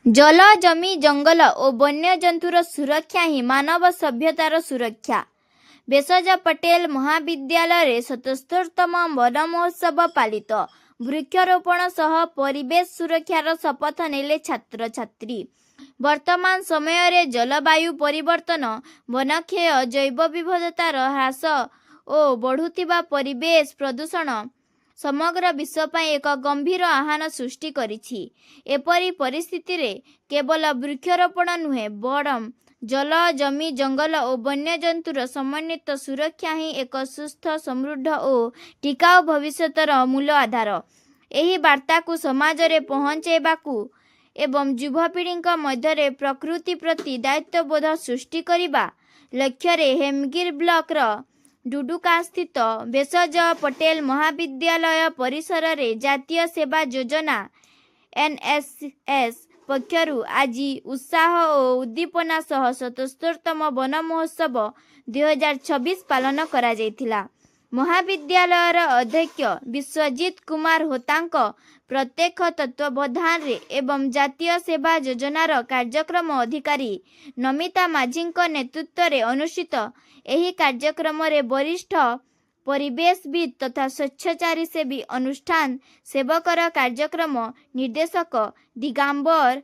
ଜଳ, ଜମି, ଜଙ୍ଗଲ ଓ ବନ୍ୟଜନ୍ତୁର ସୁରକ୍ଷା ହିଁ ମାନବ ସଭ୍ୟତାର ସୁରକ୍ଷା। ଭେଷଜ ପଟେଲ ମହାବିଦ୍ୟାଳୟରେ 77ତମ ବନ ମହୋତ୍ସବ ପାଳିତ। ବୃକ୍ଷରୋପଣ ସହ ପରିବେଶ ସୁରକ୍ଷାର ଶପଥ ନେଲେ ଛାତ୍ରଛାତ୍ରୀ। ବର୍ତ୍ତମାନ ସମୟରେ ଜଳବାୟୁ ପରିବର୍ତ୍ତନ, ବନକ୍ଷୟ, ଜୈବ ବିବିଧତାର ହ୍ରାସ ଓ ବଢ଼ୁଥିବା ପରିବେଶ ପ୍ରଦୂଷଣ ସମଗ୍ର ବିଶ୍ୱ ପାଇଁ ଏକ ଗମ୍ଭୀର ଆହ୍ୱାନ ସୃଷ୍ଟି କରିଛି। ଏପରି ପରିସ୍ଥିତିରେ କେବଳ ବୃକ୍ଷରୋପଣ ନୁହେଁ, ବରଂ ଜଳ, ଜମି, ଜଙ୍ଗଲ ଓ ବନ୍ୟଜନ୍ତୁର ସମନ୍ୱିତ ସୁରକ୍ଷା ହିଁ ଏକ ସୁସ୍ଥ, ସମୃଦ୍ଧ ଓ ଟିକାଉ ଭବିଷ୍ୟତର ମୂଳ ଆଧାର। ଏହି ବାର୍ତ୍ତାକୁ ସମାଜରେ ପହଞ୍ଚାଇବାକୁ ଏବଂ ଯୁବପିଢ଼ିଙ୍କ ମଧ୍ୟରେ ପ୍ରକୃତି ପ୍ରତି ଦାୟିତ୍ୱବୋଧ ସୃଷ୍ଟି କରିବା ଲକ୍ଷ୍ୟରେ ହେମଗିର ବ୍ଲକର ଡୁଡୁକାସ୍ଥିତ ଭେଷଜ ପଟେଲ ମହାବିଦ୍ୟାଳୟ ପରିସରରେ ଜାତୀୟ ସେବା ଯୋଜନା, ଏନ୍ଏସ୍ଏସ୍ ପକ୍ଷରୁ ଆଜି ଉତ୍ସାହ ଓ ଉଦ୍ଦୀପନା ସହ 77ତମ ବନ ମହୋତ୍ସବ 2026 ପାଳନ କରାଯାଇଥିଲା। ମହାବିଦ୍ୟାଳୟର ଅଧ୍ୟକ୍ଷ ବିଶ୍ୱଜିତ କୁମାର ହୋତାଙ୍କ ପ୍ରତ୍ୟକ୍ଷ ତତ୍ତ୍ୱାବଧାନରେ ଏବଂ ଜାତୀୟ ସେବା ଯୋଜନାର କାର୍ଯ୍ୟକ୍ରମ ଅଧିକାରୀ ନମିତା ମାଝୀଙ୍କ ନେତୃତ୍ୱରେ ଅନୁଷ୍ଠିତ ଏହି କାର୍ଯ୍ୟକ୍ରମରେ ବରିଷ୍ଠ ପରିବେଶବିତ୍ ତଥା ସ୍ୱେଚ୍ଛାଚାରୀ ସେବୀ ଅନୁଷ୍ଠାନ ସେବକର କାର୍ଯ୍ୟକ୍ରମ ନିର୍ଦ୍ଦେଶକ ଦିଗାମ୍ବର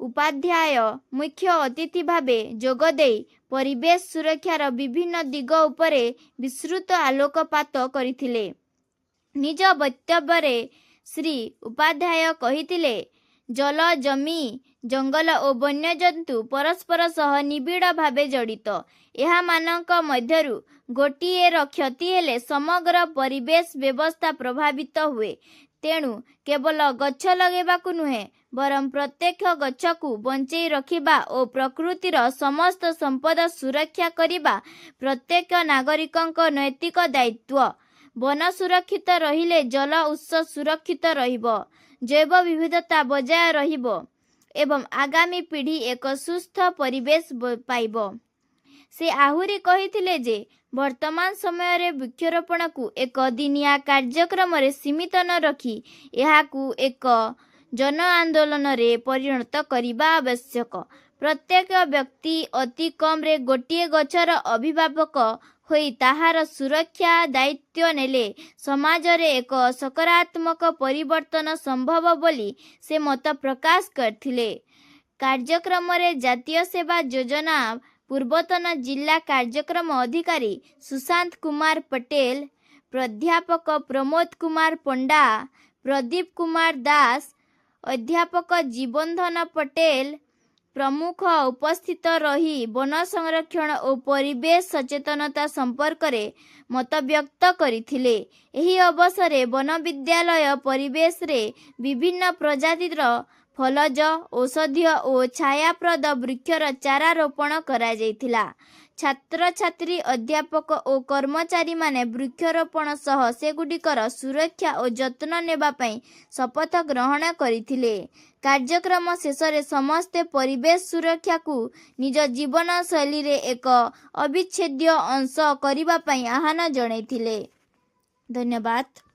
ଉପାଧ୍ୟାୟ ମୁଖ୍ୟ ଅତିଥି ଭାବେ ଯୋଗଦେଇ ପରିବେଶ ସୁରକ୍ଷାର ବିଭିନ୍ନ ଦିଗ ଉପରେ ବିସ୍ତୃତ ଆଲୋକପାତ କରିଥିଲେ। ନିଜ ବକ୍ତବ୍ୟରେ ଶ୍ରୀ ଉପାଧ୍ୟାୟ କହିଥିଲେ, ଜଳ, ଜମି, ଜଙ୍ଗଲ ଓ ବନ୍ୟଜନ୍ତୁ ପରସ୍ପର ସହ ନିବିଡ଼ ଭାବେ ଜଡ଼ିତ। ଏହାମାନଙ୍କ ମଧ୍ୟରୁ ଗୋଟିଏର କ୍ଷତି ହେଲେ ସମଗ୍ର ପରିବେଶ ବ୍ୟବସ୍ଥା ପ୍ରଭାବିତ ହୁଏ। ତେଣୁ କେବଳ ଗଛ ଲଗାଇବାକୁ ନୁହେଁ, ବରଂ ପ୍ରତ୍ୟେକ ଗଛକୁ ବଞ୍ଚେଇ ରଖିବା ଓ ପ୍ରକୃତିର ସମସ୍ତ ସମ୍ପଦ ସୁରକ୍ଷା କରିବା ପ୍ରତ୍ୟେକ ନାଗରିକଙ୍କ ନୈତିକ ଦାୟିତ୍ୱ। ବନ ସୁରକ୍ଷିତ ରହିଲେ ଜଳ ଉତ୍ସ ସୁରକ୍ଷିତ ରହିବ, ଜୈବ ବିବିଧତା ବଜାୟ ରହିବ ଏବଂ ଆଗାମୀ ପିଢ଼ି ଏକ ସୁସ୍ଥ ପରିବେଶ ପାଇବ। ସେ ଆହୁରି କହିଥିଲେ ଯେ ବର୍ତ୍ତମାନ ସମୟରେ ବୃକ୍ଷରୋପଣକୁ ଏକ ଦିନିଆ କାର୍ଯ୍ୟକ୍ରମରେ ସୀମିତ ନ ରଖି ଏହାକୁ ଏକ ଜନ ଆନ୍ଦୋଳନରେ ପରିଣତ କରିବା ଆବଶ୍ୟକ। ପ୍ରତ୍ୟେକ ବ୍ୟକ୍ତି ଅତି କମ୍ରେ ଗୋଟିଏ ଗଛର ଅଭିଭାବକ ହୋଇ ତାହାର ସୁରକ୍ଷା ଦାୟିତ୍ୱ ନେଲେ ସମାଜରେ ଏକ ସକାରାତ୍ମକ ପରିବର୍ତ୍ତନ ସମ୍ଭବ ବୋଲି ସେ ମତ ପ୍ରକାଶ କରିଥିଲେ। କାର୍ଯ୍ୟକ୍ରମରେ ଜାତୀୟ ସେବା ଯୋଜନା ପୂର୍ବତନ ଜିଲ୍ଲା କାର୍ଯ୍ୟକ୍ରମ ଅଧିକାରୀ ସୁଶାନ୍ତ କୁମାର ପଟେଲ, ପ୍ରାଧ୍ୟାପକ ପ୍ରମୋଦ କୁମାର ପଣ୍ଡା, ପ୍ରଦୀପ କୁମାର ଦାସ, ଅଧ୍ୟାପକ ଜୀବନ୍ଧନ ପଟେଲ ପ୍ରମୁଖ ଉପସ୍ଥିତ ରହି ବନ ସଂରକ୍ଷଣ ଓ ପରିବେଶ ସଚେତନତା ସମ୍ପର୍କରେ ମତବ୍ୟକ୍ତ କରିଥିଲେ। ଏହି ଅବସରରେ ବନ ବିଦ୍ୟାଳୟ ପରିବେଶରେ ବିଭିନ୍ନ ପ୍ରଜାତିର ଫଳଜ, ଔଷଧୀୟ ଓ ଛାୟାପ୍ରଦ ବୃକ୍ଷର ଚାରା ରୋପଣ କରାଯାଇଥିଲା। ଛାତ୍ରଛାତ୍ରୀ, ଅଧ୍ୟାପକ ଓ କର୍ମଚାରୀମାନେ ବୃକ୍ଷରୋପଣ ସହ ସେଗୁଡ଼ିକର ସୁରକ୍ଷା ଓ ଯତ୍ନ ନେବା ପାଇଁ ଶପଥ ଗ୍ରହଣ କରିଥିଲେ। କାର୍ଯ୍ୟକ୍ରମ ଶେଷରେ ସମସ୍ତେ ପରିବେଶ ସୁରକ୍ଷାକୁ ନିଜ ଜୀବନଶୈଳୀରେ ଏକ ଅବିଚ୍ଛେଦ୍ୟ ଅଂଶ କରିବା ପାଇଁ ଆହ୍ୱାନ ଜଣାଇଥିଲେ। ଧନ୍ୟବାଦ।